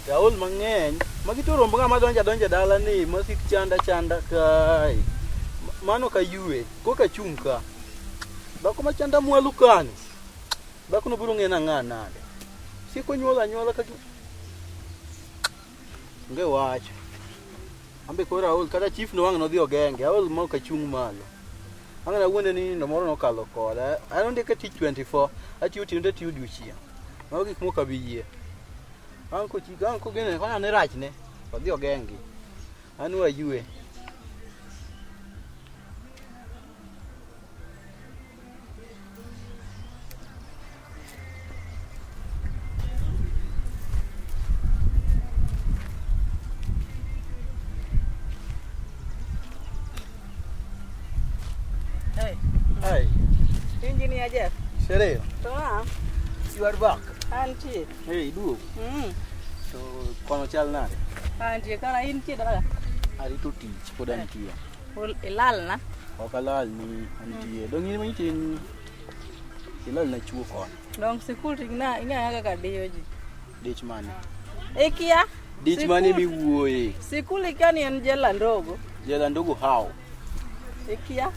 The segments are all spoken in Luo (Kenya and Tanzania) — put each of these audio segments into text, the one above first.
Aol mang'eny. Magi to rombo ng'ama donjo adonja dala ni masik chanda chanda kae. Mano ka yue, koka chung' ka. Dhako ma chanda mwalo kani. Dhako no biro ng'e nang'a nade. Siko nyuola anyuola ka Onge wach. Ambe koro aol kata chief no wang' nodhi ogenge. Aol ma ok achung' malo. Ang' nawuonde ni nindo moro nokalo koda. An ondika tich 24, atiyo otieno to atiyo odiochieng'. Mago gik mok abi yie. Ang' kochika, ang' kogene, kona ne rachne, odhi ogeng'gi. An wayue. Hey. Hi. Engineer Jeff. Sherehe. To You are back. Antie. Hey, duo. To kono chal nade? Antie kana intie dala. Arito tich pod antie. Ilalna. Ok alal ni antie. Dong' in manyiche in ilal na chuo kono. Dong' sikul to ing'e ing'e kaka diyo ji. Dich mane? Ikia? Dich mane miwuoye? Sikul ikia ni en jela ndogo. Jela ndogo how? Ikia?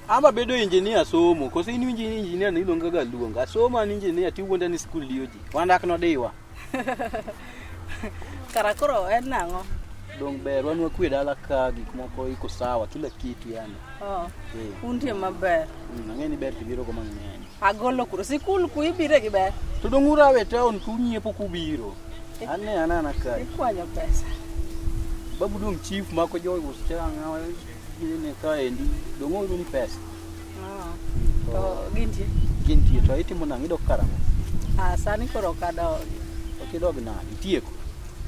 Ama bedo engineer somo, koso in iwinjo ni engineer no iluonga ga luonga. Asomo an engineer tiwuonda ni sikul diyo ji. Wan dak nodiwa. Kara koro en nang'o? Dong ber wan wakwe dala ka gik moko iko sawa kila kitu yani. Oh. Eh. Untie maber. Ang'e ni ber tibiro go mang'eny. Agolo kuro sikul ku ibire gi ber. To dong urawe town kunyiepo kubiro. Ane anana kae. Ikwanyo pesa. Babu dong chief mako jo us changa gine kaendi dong onge ni pesa. Ah. To gintie. Gintie to itimo nang'o idok karang'o? Ah, sani koro ok adogi. Ok idog nade? Itieko.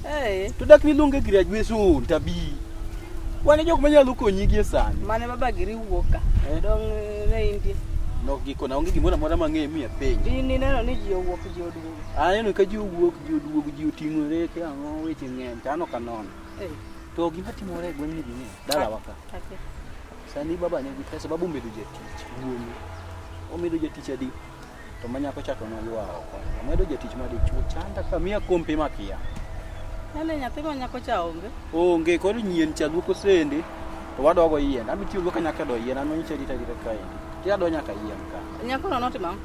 Hey. To dak niluonge graduation tabi. Wan e jok manyalo konyi gie sani. Mane baba giri wuok ka. Eh? Dong ne intie. Nok gikona onge gimoro amora mang'eyo mi apenj. In ineno ni ji owuok ji oduogo. Aneno ka ji owuok, ji oduogo, ji oting'ore, ke ang'o weche ng'eny to an ok anono. Eh. To gima timore e gweng'ni be ing'eyo, dalawa ka. Akia. Sani baba nigi pesa, baba omedo jatich, wuonu. Omedo jatich adi? To manyako cha to noywa oko. Omedo jatich ma dichuo chanda ka miya kompe makia. Nene nyathi ma nyako cha onge. Onge koro nyien cha luoko sende to wadogo yien. Abi tiyo luoka nyaka do yien, an manyicha rita rita kaendi. Ti ado nyaka yien ka. Nyako no notimo ang'o?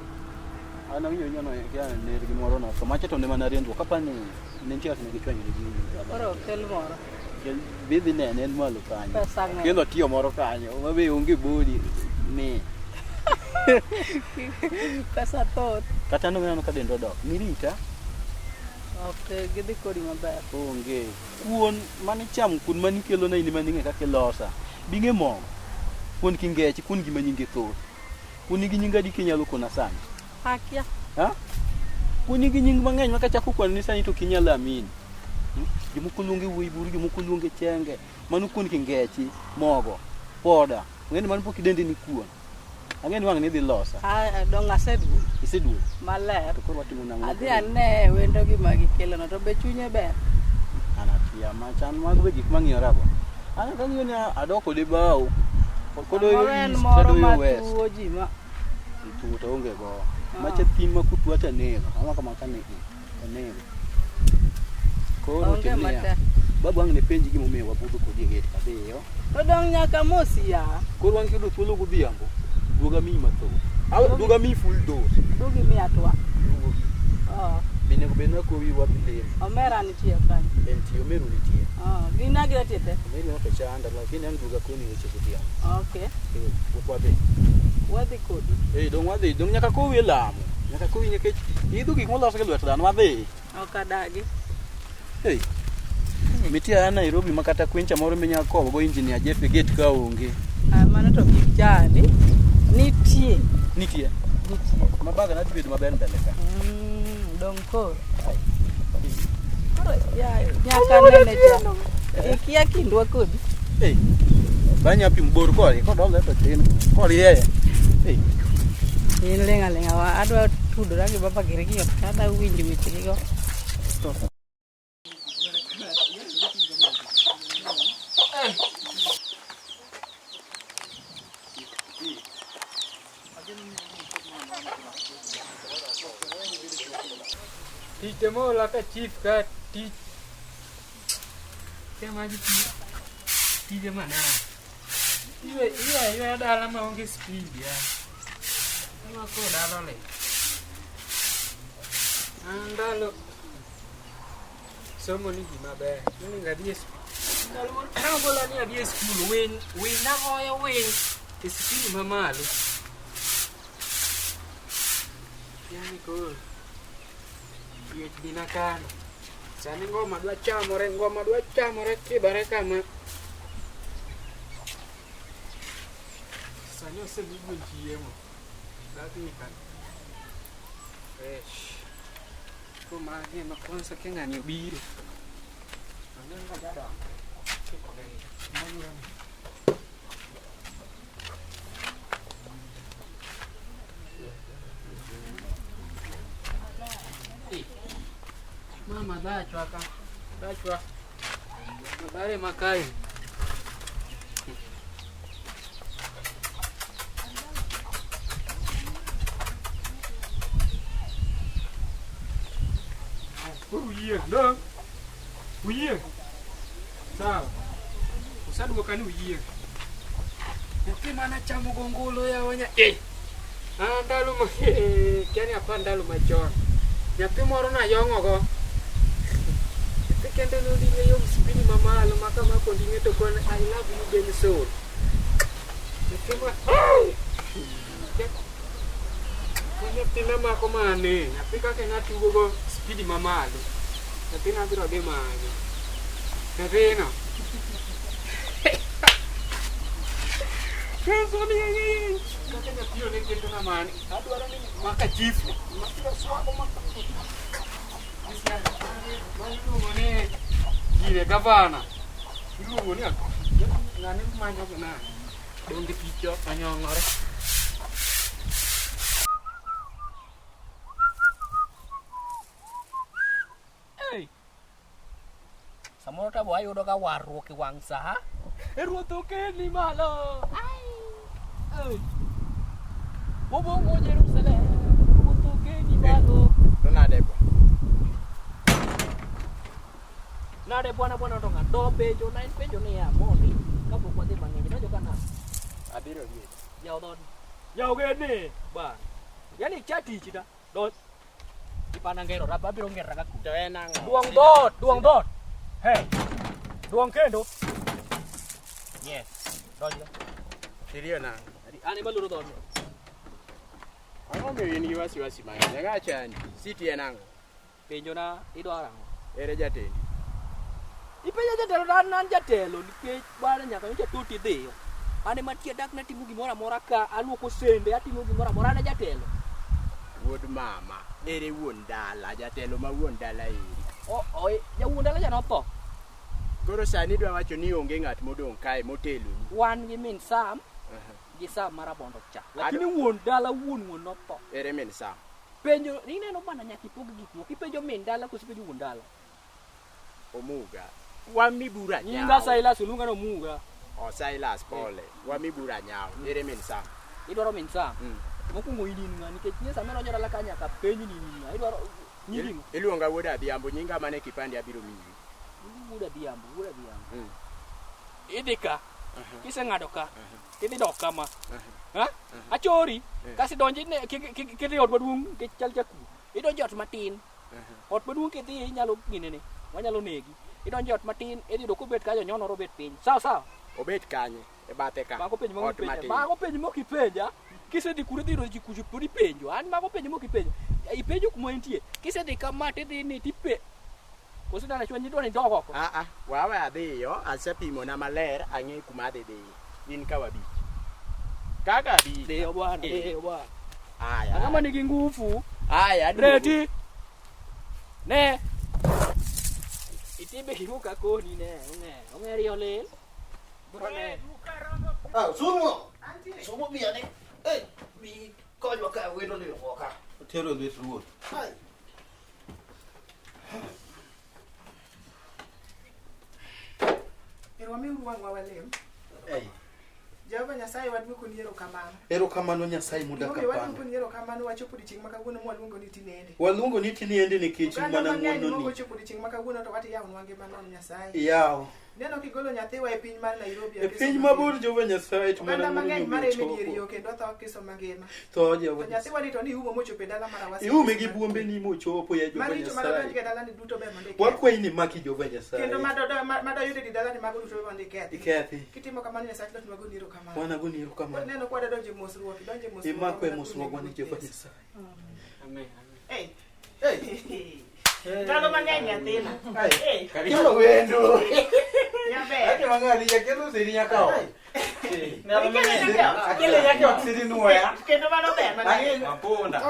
An awinjo nyono kia ner gi moro no. To macha to ne mana rendruok kapani ne nitie kaka ne gichwanyore gi wuon. Koro kel moro. Be idhi nene en malo kanyo. Pesa ng'eny. Kelo tiyo moro kanyo ma be onge body ni. Pesa thoth. Kata an oneno ka dendwa dok. Nirita Ok gidhi kodi maber. onge. Kuon mane ichamo kuon mane ikelo na in ema ning'e kaka ilosa. Bing'e mogo. Kuon kingeche, kuon gima nyinge thoth. Kuon nigi nying adi kinyalo kona sani? Akia. Ha? Kuon nigi nying mang'eny ma kachako kwano ni sani to ok inyal amini. Jomoko luonge wuoyi buru, jomoko luonge chenge. Mano kuon kingechi, mogo, poda. Ng'eni mano pok idende ni kuon. Ang'e ni wang' ni idhi losa. Ah, dong aseduogo Iseduogo. maler. To koro watimo nang'o? Adhi ane wendo gima gikelono to be chunye ber. An akia machan mago be gik mang'iyo go. An kang'iyo ni adok kode bao. Kodoyo Samoro en east, moro tadoyo ma west. tuo ji ma. Tuo to onge go. Ah. Macha thim ma kutuwa to anego. Amako maka ni anego. Koro Onge tim niya. matek. Babu ang' ne penji gimomiyo wabudho kodi e gate kadhiyo. To dong nyaka mosi ya. Koro wang' kiyudo thuolo godhiambo, duoga miyi mathoth. Aw, duoga miyi full dose. Duogi miya twa. Duogi. Oh, Binego bed na kowi wadhi lemo. omera nitie kanyo. Entie, omeru nitie. Oh, gin agira tie te. Omeru no to chanda, lakini an duoga koni weche godhiambo. Okay. Eh, wuok wadhi. Wadhi kodi. Eh, dong wadhi, dong nyaka kowi e lamo. Nyaka kowi nikech idho gik molos gi lwet dhano, wadhi. Ok adagi. Hey. Mitie aya Nairobi ma kata kwencha moro minyalo kowo go engineer Jeff e gate ka onge. Ah, mano to kik chandi. Nitie. Nitie. Nitie. Ma baga na dhi bedo maber mbele ka. Dong koro. Koro ya nyaka nene cha. Ikia kindwa kodi. Hey. Banya pimo bor kode, kodole to tin. Korieye. Hey. In ling' aling'a wa adwa tudora gi baba giri gi ot ka adwa winjo weche gigo. Tich to mola ka chief ka tich Kia magi tije manade. Iwe iwe dala maonge speed ya. Ema koro dala oling'. An ndalo somo ni gima ber. Nonego adhi e skul. Ndalo mane ogola ni adhi e skul, winy winy nagoyo winy e speed mamalo. Yani koro PhD na kano. Sani ngoma dwa chamore, ngoma dwa chamore kibare kama. Sani osemi gwen chiemo. Dwa kan. Fresh. Koro magi ema kwanza ka ng'ani obiro. Ang'e jadongo. Mama dhachwa ka. Dhachwa. Mabare makae. Koro uyie, no? Uyie? Sawa. Usaduoka ni uyie. Nyathi mana chamo gongolo yawa nya eh. Ah, ndalo ma kia ni apar ndalo machon. Nyathi moro nayong'o go. Nyathi kende nonding'e yom spidi mamalo ma kama konding'e to kone I love you Benson. Nyathi ma nyathina mako mane? Nyathi kaka natugo go spidi mamalo. Nyathina biro dhi manyo. Nyathino. Kaka nyathino ne ketona mane. Adwaro ni maka chief. Mabiro swago maka. Mano iluongo ni gire gavana. Iluongo ni ng'ane manyo go nade? Donge tich onyong'ore. Hey. Samoro to wayudo ga warruok e wang' sa. E ruoth okeli malo. Ai. Ei. Wobongo Jerusalem. Ruoth okeli malo. To nade bwa? Nade bwana bwana to ng'ato penjo na en penjo niya mondi kapok wadhi mang'eny donjo ka nade? Abiro liet. Yaw dhood. Yaw gene bwana. Yaani cha tich ta. Dot. Ipana ngero raba abiro ngero ka To en ang'o? Duong dhoot, duong dhoot. Hey. Duong kendo. Yes. Donjo. Iriyo nang'o? An ema luoro dhoodno. Ang'o miyo in gi wasiwasi mang'eny? Ang'a chandi? Siti en ang'o? Penjo na idwaro ang'o? Ere jatendi? Ipenjo jatelo to an an jatelo nikech bwana nyaka nyocha toti dhiyo. An ema tie dak natimo gimoro amora ka aluoko sende atimo gimoro amora an e jatelo. Wuod mama. Ere wuon dala? Jatelo ma wuon dala eri. O, o, jawuon dala cha notho. Koro sani idwa wacho ni onge ng'at modong' kae moteloni. Wan gi min Sam gi Sam mar Abondo cha. Lakini wuon dala wuon wuon notho. Ere min Sam? Penjo ineno bana nyaka ipog gik moko. Ipenjo min dala koso ipenjo wuon dala? Omuga. Wami bura Nyinga nyawo. Silas oluonga ni Omuga. O Silas pole. Wami bura nyawo. Ere min Sam? Idwaro min Sam? Mm. Mokwongo in in ng'a nikech nie sama idonjo dala ka nyaka penj ni in ng'a. Idwaro nyingi ng'a? Iluonga wuod Adhiambo, nyinga mane kipande abiro miyi. Wuod Adhiambo, wuod Adhiambo. Mm. Idhi ka, kiseng'ado ka, tidhi dok kama. Ha? Achori, kasi donji ne kidhi ot maduong' nikech chal jakuo. Idonjo ot matin. Ot maduong' kidhi inyalo ginene, wanyalo negi. Idonjo ot matin, idhi yudo kobet kanyo nyonoro obet piny. Sawa sawa. Obet kanye? E bathe ka. Mago penjo mok Ot ipenja. matin. Mago penjo mok ipenja. Kisedhi kure idhi yudo ji kucho pod ipenjo. An mago penjo mok ipenjo. Ipenjo kuma entie. Kisedhi kama tidhi ni tipe. Koso dana chwany idwa ni idog oko. Ah ah, wawe adhiyo, asepimona maler, ang'e kuma adhi dhiye. In ka wabich. Kaka abich. Dhiyo bwana, Eh. dhiyo bwana. Aya. Ang'ama nigi nguvu? Aya, aduogo. Reti. Ne. Itimbe gimoka koni ne, ong'er. Ong'er yo lil. Bro ne. Ah, sumo. Sumo biane. Eh, bi konywa ka wendo ni ka. Tero lwet ruoth. Ai. Ero wamiuru wang'wa walem. Ei. Jehova Nyasaye waduokoni erokamano. Erokamano Nyasaye modak Gimomiyo apanda. waduokoni erokamano wachopo odiechieng' ma kawuono mwaluongo ni tinende. Waluongo ni tiniende nikech Oganda mana mang'eny ng'wononi. mokochopo odiechieng' ma kawuono to wati yawnwa ngima nono Nyasaye. Yaw. Neno kigolo nyathiwa e piny mar Nairobi. E piny mabor Jehova Nyasaye to Oganda mana mang'eny wuono mareme dier yo ochopo. kendo tho kiso mangima. Tho Jehova To Nyasaye. nyathiwa ni to ni umo mochopo e dala mar Awasi. Iume gi buombeni mochopo ya Jehova Maricho madodonj Nyasaye. e dalani duto ber mondo ikethi. Wakwayi ni maki Jehova Nyasaye. Kendo madoyudo e dalani mago duto ber mondo ikethi. Ikethi. Kitimo kamano Nyasaye to nwagoni erokamano. Wanagoni erokamano. Neno kwa dadonje mosruok, idonje mosruok. Imakwe e mosruok ni Jehova Nyasaye. Amen. Hey. Hey. Ndalo mang'eny nyathina. Hey. Kelo wendo. Nyaber. Ate mang'ani jakelo siri nyaka ot. Ikele nyaka ot. Akele nyaka ot siri nuoya. Kendo mano ber manade. Mapunda.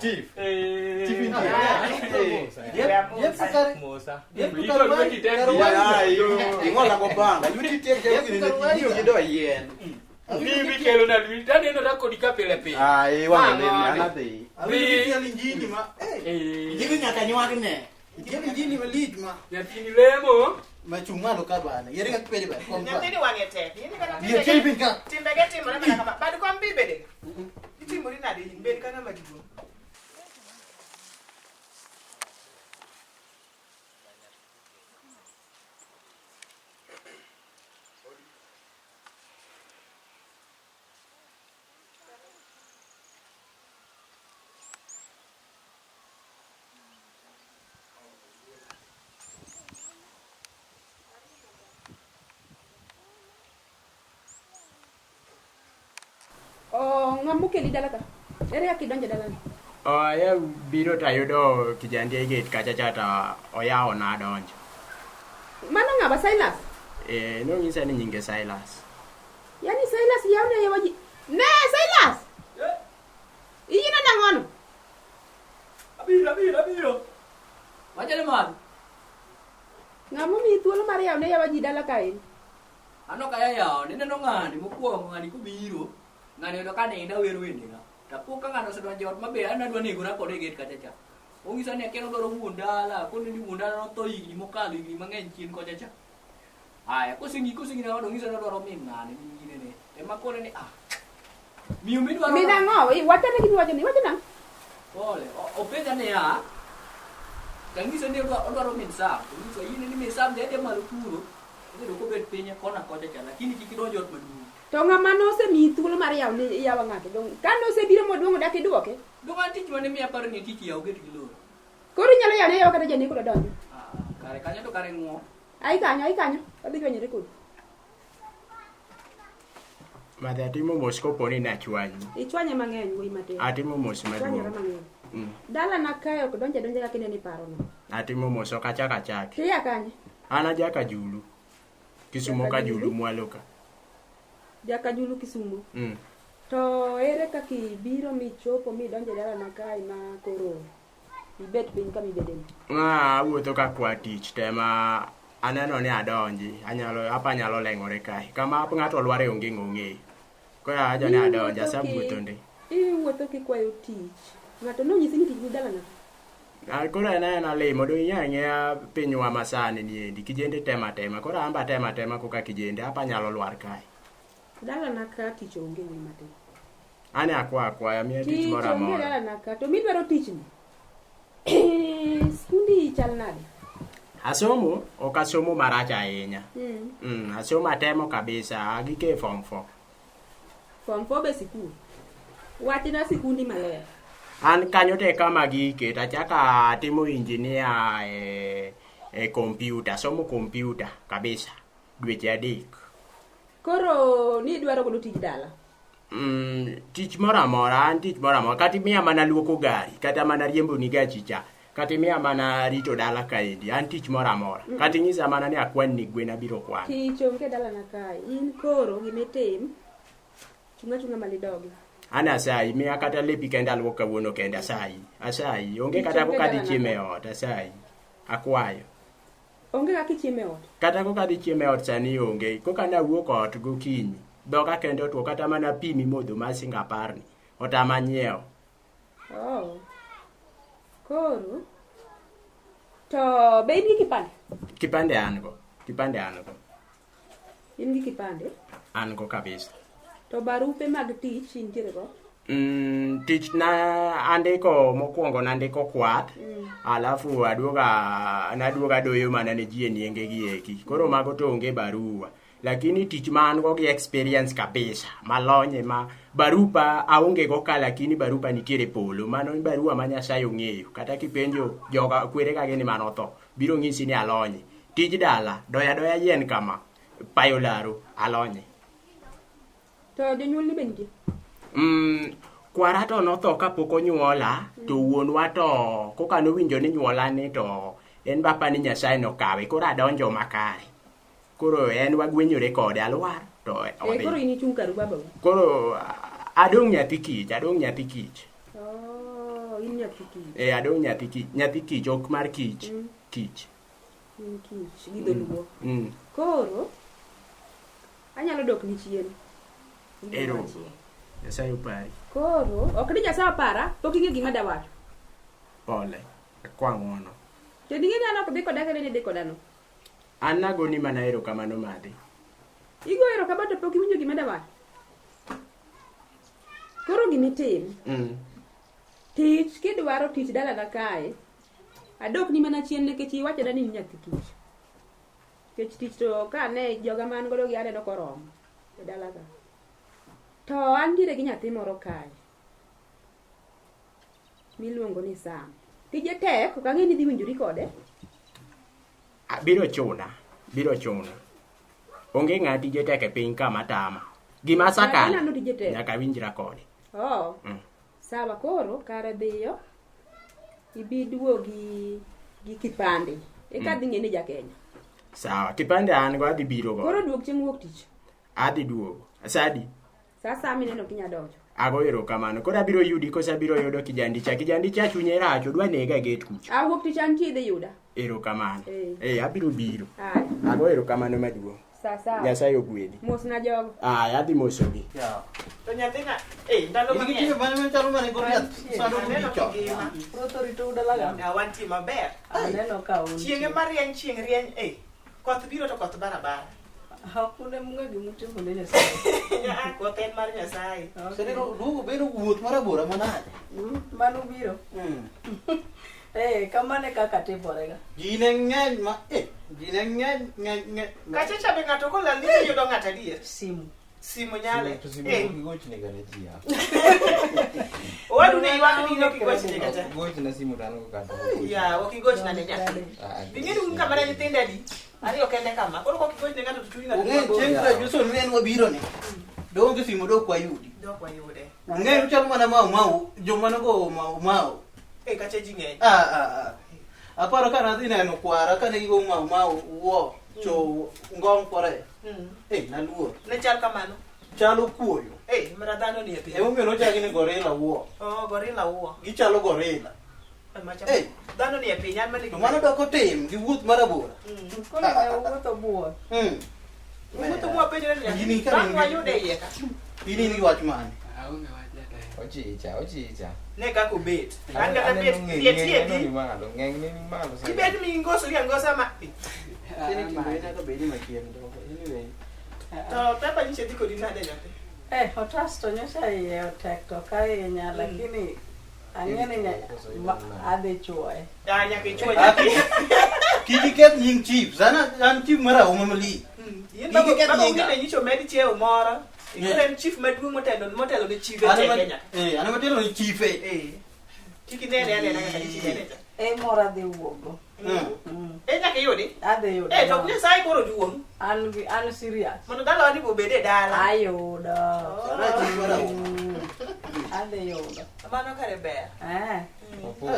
Chief. Chief intie. Ing'ola go banga. Yuti tiek jago gini ne tiyo gi do yien. Mimi kelo na lweti aneno ra kodi ka pile pile. Ah, iwang'e lemi an adhi. Dhi. ma. Eh. Injili nyaka nywakne. Injili injili malich ma. Nyathini lemo. Ma chung' malo ka bana. Yere kaka pede ba. Kom ba. Nyathini wang'e tek. Ineno kata Yie timbege- piny ka. Timbege timore mana kama. Bad kom bi bede. Itimori nade in? Bed ka ng'ama duong'. Oh, ng'ama okeli dala ka? Ere kaka idonjo dalani? Oya biro to ayudo kijandi e gate kacha cha to oyawona adonjo. Mano ng'awa Silas? Eh, nonyisa ni nyinge Silas. Yaani Silas yawne yawa ji. Ne Silas! Iyino nang'ono? Abiro, abiro, abiro. Wachane malo. Ng'ama omiyi thuolo mar yawne yawa ji dala ka en? An ok aya yawo, nineno ng'ani mokwongo ng'ani kobiro, ng'ani oyudo ka nindo awero wendena. Tapo ka ng'ano osedonjo e ot maber, an adwa negora kode e gate kacha cha. Onyisa ni akia nodwaro wuon dala, kone ni wuon dala notho higni mokalo higni mang'eny chien kocha cha. Aya, koseng'i koseng'i na ot, onyisa ni odwaro min ng'ani, min ginene. Ema kone ni ah, miyo midwaro Min ang'o? Wachane gima iwacho ni, iwacho nang'o? Pole, openja niya, tang'ise ni odwaro min Sam, onyisa in ni min Sam dhi adhiya malo kuro, idhi yudo kobet piny e kona kocha cha, lakini kik idonj e ot maduong'. To ng'ama nosemiyi thuolo mar yawo ne yawa ng'ato dong' ka nosebiro moduong'o dak iduoke? Dong' an tich mane miya paro ni tich yaw gate gi loro. Koro inyalo yawo ne yawa kata janeko dodonjo. Ah, kare kanyo to kare ng'uo. Ai kanyo, ai kanyo. Wadhi chwanyore kodi. Madhi atimo mos kopo ni nachwanyi. Ichwanya mang'eny wuoyi matin. Atimo mos Ichwanyora maduong'. mang'eny. Mm. Dalana kae ok donj adonja kaka ineno iparono. Atimo mos ok achak achaki. Tiya kanye? An aja Kajulu. Kisumo Jakajulu? Kajulu mwalo ka. Jakajulu Kisumo. Mm. To ere kaka ibiro michopo midonjo e dalana kae ma koro ibet piny kama ibedeni? Ah, awuotho ka kwa tich tema aneno ni adonji anyalo apa anyalo leng'ore kae kama ng'ato lware onge ng'ong'eyo koro awacho ni adonji asewuotho ndi Iwuotho kikwayo tich. Ng'ato nonyisi ni tich ni dalana? Ah, koro en aena limo dong ing'eyo ang'eya pinywa masani niendi kijende tema tema koro an be atema atema koka kijende apa anyalo lwar kae Dalana ka tich onge wuoyi matin. ane akwa akwaya miya tich Tich moro onge amora dalana ka. To midwaro tichni? Skundi chal nade? asomo ok asomo marach ahinya Mm. mm, asomo atemo kabisa agike e form 4 Form 4 be sikul. Wachna sikundi maler. An kanyo te kama gike tachaka atimo engineer e, e kompyuta somo kompyuta kabisa dweche adek Koro nidwaro godo tij dala. mm, tich moro amora an tich moro amora kata imiya mana luoko gari kata mana riembo ni gachi cha kata imiya mana rito dala kaendi an tich moro amora Mm. kata inyisa mana ni akwan ni gwen abiro kwano Tich onge dalana kae. In koro gimitim, chung' achung'a malo idogi. an asayi miya kata lepi kende aluok kawuono kende asayi asayi onge Tich kata onge koka dhi dalana chiemo e ka. ot asayi akwayo Onge kaka ichiemo e ot. kata koka dhi chiemo e ot sani onge koka nawuok ot gokinyi dhoga kende otwo kata mana pi mimodho mar siling apar ni otama nyiewo Oh. Koro to be in gi kipande? kipande an go kipande an go In gi kipande? an go kabisa To barupe mag tich intiere go? Tich na andiko mokwongo nandiko kwath alafu aduoga naduoga doyo mana ne ji e nienge gi eki koro mago to onge barua lakini tich ma an go gi experience kabisa malonye ma barupa aonge go ka lakini barupa nitiere polo mano barua ma Nyasaye ong'eyo kata kipenjo joga kwerega gini manotho biro ng'isi ni alonye tij dala doya doya yien kama payo laro alonye. To jonyuolni be nitie? Kwara to notho kapok onyuola to wuonwa to koka nowinjo ni nyuola ni to en bapa ni Nyasaye nokawe koro adonjo makare. Koro en wagwenyore kode alwar to Eh, koro odhi. in ichung' karu babau. Koro adong' nyathi kich, adong' nyathi kich. Oh, in nyathi kich. Eh, adong' nyathi kich, nyathi kich ok mar kich. Kich. In kich gi dholuo. Koro anyalo dok ni chien. Ero. Nyasaye opari. Koro ok ni Nyasaye opara, pok ing'e gima dawacho. Pole. Akwa ng'uono. To ing'e ni an ok dhi koda kaka ne dhi koda no. An nagoni mana erokamano madhi. Igo erokamano to pok iwinjo gima dawacho. Koro gimitim, tich kidwaro tich dalana kae, adok ni mana chien nikech iwachona ni in nyathi kich. Nikech tich to ka ne joga man godo gi aneno koromo e dala ka. To antiere gi nyathi moro kae miluongo ni Sam. Tije tek, ok ang'e ni idhi winjori kode. Biro chuna, biro chuna. Onge ng'a tije tek e piny ka matama. Gima Ng'ato asakalo, nano tije tek. nyaka winjra kode. Oh. Sawa koro kare dhiyo ibi duogi gi kipande. Eka dhi ng'e ni ja Kenya. Sawa, kipande an go adhi biro go. Koro duog chieng' wuok tich. Adhi duogo. Sadi, Sa asaya mineno kinya donjo. ago erokamano. Koro abiro yudi koso abiro yudo kijandi cha. Kijandi cha chunye rach, odwa nega e gate kucha. Ah, wuok tich antie idhi yuda. Erokamano. Eh. Eh, abiro biro. Aya. Ago erokamano maduong'. Sa sawa. Nyasaye ogwedhi. Mosna jogo. Aya, adhi mosogi. To nyathina, eh, ndalo In gi mang'eny. timbe mane machalo mane koro nyath sando Aneno kubicho. kigima. Ruoth oritou dalaga. Ah, wantie maber. Aneno ka un. Chieng' ema rieny, chieng' rieny, eh. Koth biro to koth barabara. Ok un ema ung'e gima utimo ne Nyasaye. Ah, koth en mar Nyasaye. Seneno duogo bedo wuoth marabora manade. Mano biro. Eh, kamano e kaka timorega. Ji ne ng'eny ma eh ji ne ng'eny ng'eny ng'eny. Kacha cha be ng'ato kolal ni to yudo ng'ato adier. Simu. Simu nyale. To simu Eh, ok igochne ga ne ji ah. owadu ne ywak ni ok igochne kata. Ok igochna simu to an go kata. Ya, ok igochna ne nyathi. Ah, ah, Ing'e ni un kama ne nyithindo adi? Ariyo kende kama. Koro kok igochne ng'ato to chuny ng'ato Ung'e mabor. chieng' graduation ne en wabiro ni. Donge simu dok wayudi. Dok wayude. Ung'e uchalo mana mau mau joma nogo mau mau. Eh, kacha ji ng'eny. Ah ah ah. Aparo ka nadhi neno kwara kane gigo mau mau wuo cho ngong kore. Eh naluor. Ne chal kamano. Chalo kuoyo. Eh, mara dhano ni e piny. Emomiyo nochaki ni gorilla wuo. Oh, gorilla wuo. Gichalo gorilla. Eh, macha. Eh. Dhano ni e piny, an mana To mano doko tim gi wuoth marabora. Koro ne wuotho buor. Wuotho mwapenjore ni Gini nyathi. ka Bang' in- wayude iye ka. In in gi wach mane? Aonge wach jatelo. Ochicha, ochicha. Ne kaka obet. An kata Aneno bet ng'eng- liet ng'eng' liet. ni malo, ng'eng' ni malo sana. Ibet mi ingosori angosa ma. To pepa nyiche dhi kodi nade nyathi? Eh, otas to nyocha iye otek to ka hinya lakini ang'e ni adhi chuoye. Ah, nyaka ichuo nyathi. Kik iketh nying chief. Sana an chief marahuma malich. Yien Kik baba iketh baba nyinga. ung'e nyicho med chiewo moro. Yeah. Koro en chief maduong' motelo ne chife An te ema- Kenya. eh, an ema telo ni chife. Eh. Kik inene anena kaka nichinene cha. E moro adhi wuokgo. Eh, nyaka iyudi. Adhi yudo. Eh, to ok Nyasaye koro duong'. An gi an serious. Mondo dalawa ni obed e dala. Ayudo. Sana chief marahuma. Adhi yudo. Mano kare ber. Eh. Opo.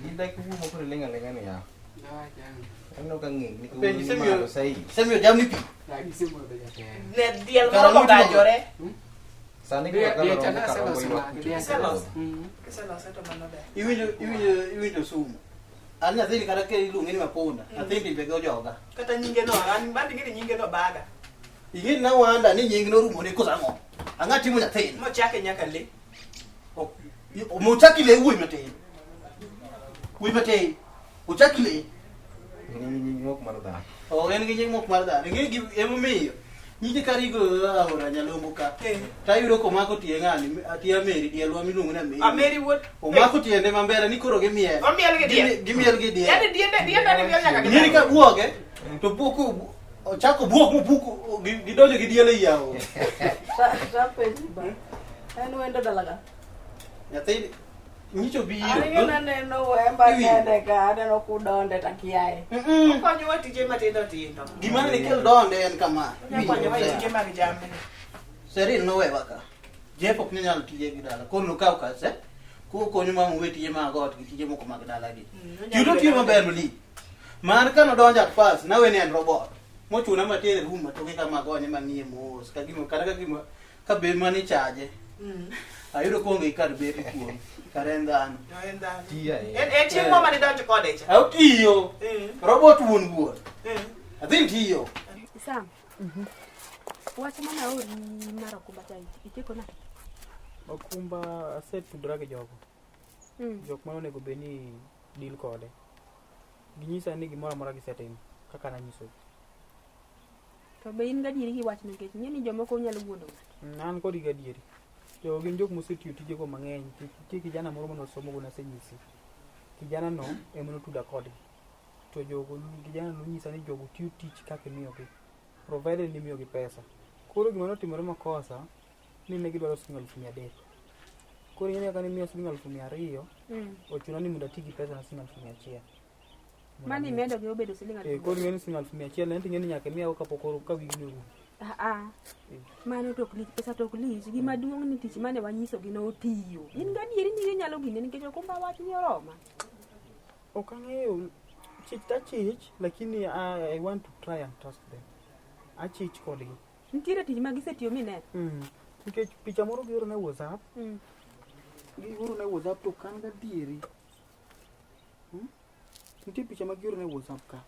Gidak wuo mokoro iling' aling'a niya. Dawach ang'o? Aneno ka ng'eng' ni Penj kawuono ni isemiyo malo saidi. isemiyo jamni pi. Gisemodho jatelo. Ne diel Kara moro mutimo. ogajore. Sani Diel- koro diel ka cha rombo ka rombo naseloso ywak mage, kucho. diel cha- Iseloso. Mm. Kiselose to mano ber. Iwinjo sumu. An nyathini kata ka iluonge ni mapunda, nyathini timbege ojoga. Kata nyinge no, an bende ing'e ni nyinge no baga. Ing'e ni nawanda ni nying norumone koso ang'o? Ang'a timo nyathini? Mochake nyaka le. Mochaki le wuoyi matin. Wuoyi matin. Ochaki le. Nying mok mar dhano. Ok en gi nying mok mar dhano. Ing'e gi emomiyo. Nyiche karigo aora Nyalombo ka. Tayudo komako tie ng'ani, tie Ameri, dielwa miluongo ni Ameri. Ameri wuod. Omako tiende ma mbele ni koro gimiel. Omiel gi diel. Gimiel gi diel. Yaani diende diende ni miel nyaka gi Nyiri ka buoge to buok ochako buok mobuk gidonjo gi diel ei aora. Tapenji ba. En wendo dalaga. Nyathi nyicho biro. Ang'e naneno wemba nene ka aneno kudonde takiaye. Okonyowa tije matindo tindo. Gima ne kel donde en kama. Okonyowa e tije mag jamni. Seril nowewa ka. Jeff ok ne nyal tije gi dala. Koro nokaw kase. Koro konyo mama owe tije mag ot gi tije moko mag dala gi. Yudo tiyo maber mali. Mar ka nodonjo at first, nawe ni en robot. Mochuna matere room matoke kama gonye mang'iye mos. Ka gima kata ka gima ka be mani chaje. Ayudo koonge gi kar bet kuome. Kar en dhano. No, en dhano. Tiyo ahinya. En en chieng' moro mane idonjo kode cha. Aotiyo. Robot wuon wuon. Adhi tiyo. Sam. Wach mana aori mar okumba cha itieko na. Okumba asetudora gi jogo. Jok ma onego bed ni deal kode. Ginyisa ni gimoro amora gisetimo kaka nanyisogi. To be in gadieri gi wachno nikech ing'e ni jomoko nyalo wuondo ng'ato. An kodgi gadieri. Jogo gin jok mosetiyo tijego mang'eny. Nitie kijana moro mane wasomogo nasenyisi. Kijana no ema notuda kodgi. To jogo kijana nonyisa ni jogo tiyo tich kaka imiyogi. Provided ni imiyogi pesa. Koro gima notimore makosa ni ne gidwaro siling 300,000. Koro ing'e ni kaka nimiya siling 200,000, ochuna ni mondo ati gi pesa na siling 100,000. Mane imedo gi obedo siling Eh, koro ing'e ni siling 100,000 en to ing'e ni nyaka imiyago kapok oro ka wigni orumo. Ah, ah. Mano to ok lich, pesa to ok lich. Gima duong' ni tich mane wanyisogi notiyo. In gadieri ni ginyalo gine nikech okumba wach ni oroma. Ok ang'eyo chich tachich lakini I want to try and trust them. Achich kodgi. Nitiere tich ma gisetiyo mineno. Nikech picha moro giorona e WhatsApp. Giorona e WhatsApp to ok an gadieri. Nitie picha ma giorona e WhatsApp ka.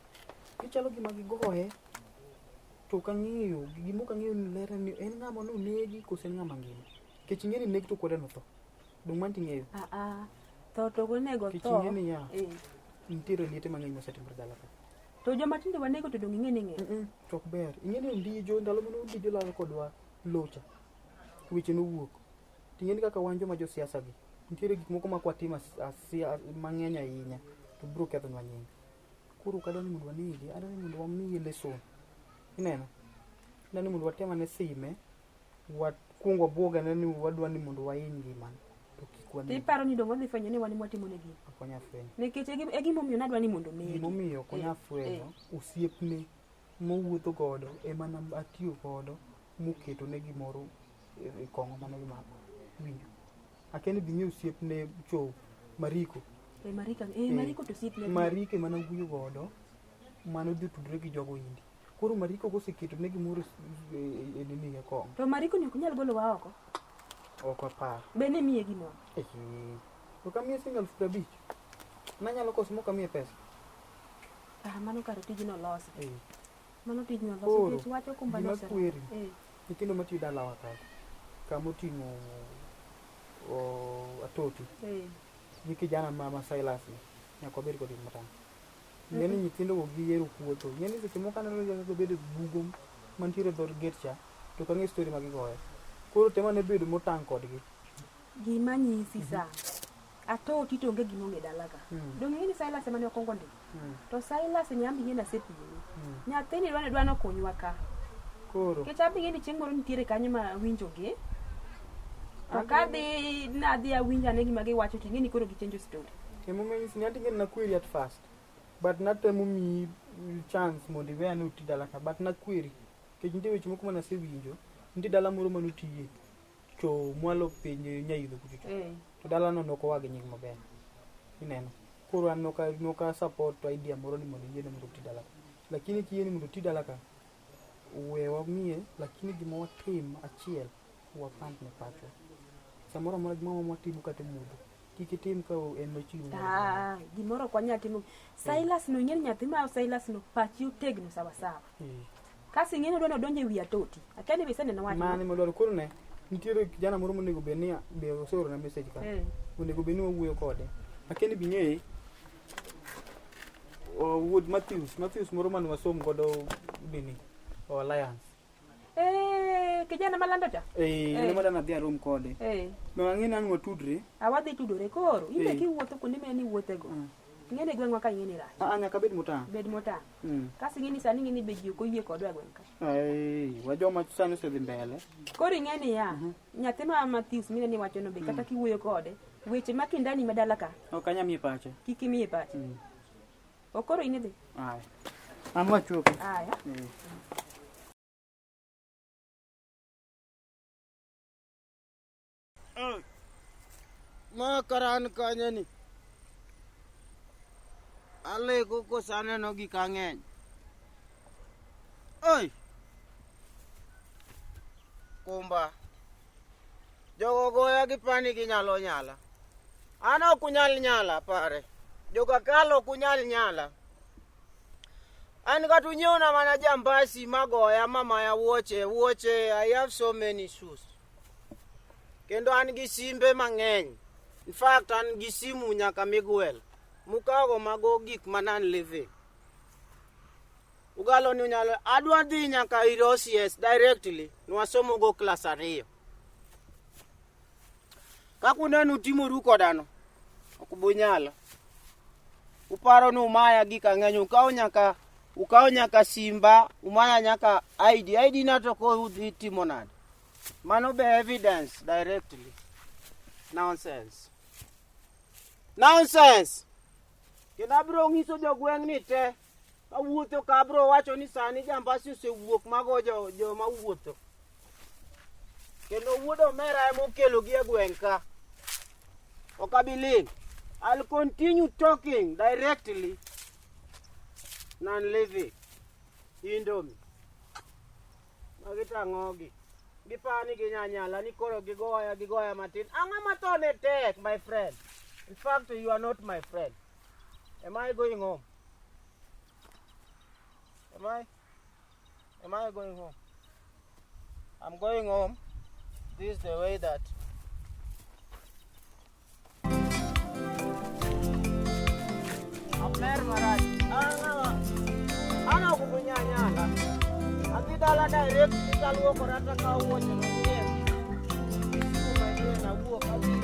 Gichalo gima gigoye to ok ang'eyo gima ok ang'eyo ni ler ni en ng'ama nonegi koso en ng'ama ngima. Nikech ing'e ni neg to kwede notho. Dong' mano ting'eyo. Ah, ah. Tho to ok onego Nikech tho. ing'e niya, Eh. nitiere liete mang'eny mosetimore dala ka. To joma tindo wanego to dong' ing'e ni ng'eny. To ok ber. Ing'e ni ondijo ndalo mane ondijo lal kodwa locha. Weche nowuok. Ting'e ni kaka wan joma josiasa gi. Nitiere gik moko ma kwatimo mang'eny ahinya to biro kethonwa nying. Koro ok adwa ni mondo wanege, adwa ni mondo wamiye lesson. Ineno? Adwa ni mondo watem ane sime, wakuong wabuog ane ni wadwa ni mondo wahiny ngimane. To kik wanege. Tiparo ni dong' wadhi fwenyo ni wan ema watimo ne gini. Ok wanyal fwenyo. Nikech e gimomiyo nadwa ni mondo negi. Gimomiyo ok wanyal fwenyo, osiepne mowuotho godo ema atiyo godo moketo ne gimoro e kong'o mane gimako. Iwinjo? Akia ni bing'e osiepne cho Mariko. Eh, Mariko, eh, Mariko to osiepne. Mariko ema nawuoyo godo mane odhi otudore gi jogo indi. Koro Mariko koseketo ne gimoro e nini e kong'o. To Mariko ni ok nyal golowa oko. Ok apar. Be ne miye gimoro. Eh, ok amiye siling 50,000. Nanyalo koso mok amiye pesa. Ah, mano kar tijno olosi. Eh. Mano tijno olosi Koro, nikech wach okumba gima nosero. kweri, Eh. nyithindo matiyo dalawa ka, kama oting'o atoti Eh. gi kijana ma Silas ni, nyaka wabed kodgi matang'. Ing'e ni nyithindo go gihero kuotho. Ing'e ni seche moko aneno ka gibedo e bugo mantiere e dho gate cha, to ok ang'e story ma gigoyo. Koro tem ane bedo motang' kodgi. Gima nyisi sa. Atoti to onge gima ong'e dala ka. Dong' ing'e ni Silas ema ne okwongo ndiko. To Silas ni ambi ing'e ni asepime. Nyathini dwa ni dwa nokonywa ka. Koro. Nikech ambi ing'e ni chieng' moro nitiere kanyo ma winjogi. To kadhi nadhi awinj ane gima giwacho to ing'e ni koro gichenjo story. Emomiyo anyisi ni anto ing'e ni nakweri at first. But natemo miyi chance mondo iwe ane oti dala ka. But nakweri. Nikech nitie weche moko mane asewinjo. Nitie dala moro mane otiye. To mwalo piny Nyaidho kucho cha. To dalano nok oa gi nying maber. Ineno? Koro an noka support idea moro ni mondo iyiene mondo oti dala ka. Lakini kiyie ni mondo oti dala ka, we wamiye, lakini gima watim achiel, wapand ne pachwa. Samoro amora gima watimo kata e mudho, kik itim ka en machiegni. Ah, gimoro ok wanyal timo. Silas no ing'e ni nyathi ma Silas no pachi otegno sawa sawa. Kasi ing'e ni odwa ni odonj e wi atoti. Akia ni be iseneno wachno. Mane modwaro koro ne nitiere kijana moro monego bed ni be oseorona message ka. Onego bed ni wawuoyo kode. Akia ni bing'eye. Wuod Matthews, Matthews moro mane wasom godo nini, Alliance. Eh, kijana malando cha. Eh, Eh. en ema dang' adhi arom kode. Eh. No ang'e ni ang' watudre. Awadhi tudore koro. In be Eh. kiwuotho kuonde ma en iwuothego. Ing'e ni gweng'wa ka ing'e ni rach. Ah, nyaka abed motang'. Bed motang'. Mm. Kasto ing'e ni sani ing'e ni be ji ok oyie kodwa e gweng' ka. Ai, wa joma sani osedhi mbele. Koro ing'e niya, nyathi ma Matthews mineno iwachono be kata kiwuoyo kode, weche ma kindani ma dala ka, Ok anyal miye pache. kik imiye pache. Ok koro in idhi. Aya. An wachopo. Aya. Eh. Ma karan kanyo ni. Aleko koso aneno gik ang'eny. Oi! Kumba. Jogo goya gi pani ginyalo nyala. An ok unyal nyala pare. Joka kalo ok unyal nyala. An kata unyiewna mana jambasi magoya mamaya wuoche wuoche I have so many shoes. Kendo an gi simbe mang'eny. In fact an gi simu nyaka migwel. Mukago mago gik ma non living. Ugalo ni unyalo adwa dhi nyaka ir OCS directly nwasomo go klas ariyo. Kaka uneno utimoru kodano, ok ubunyalo. Uparo ni umaya gik ang'eny, ukawo nyaka simba, umaya nyaka ID. ID na to koro udhi timo nade? Mano be evidence directly. Nonsense. Nonsense! Kendo abiro nyiso jogweng' ni te, kawuotho ka abiro wacho ni sani jambasi osewuok mago joma wuotho. Kendo wuod omera ema okelogi e gweng' ka. Ok abi ling'. I'll continue talking directly. Non-living. Indomie. Magi tang'ogi. Giparo ni ginyanyala ni koro gigoya gigoya matin. Ang'o ma thone tek, my friend? In fact, you are not my friend. Am I going home? Am I? Am I going home? I'm going home. This is the way that Amer marach. Ang'o kukunyanyala. Adhi dala direct kaluokora takawo wuoche manyien. Simu manyien awuok adhi.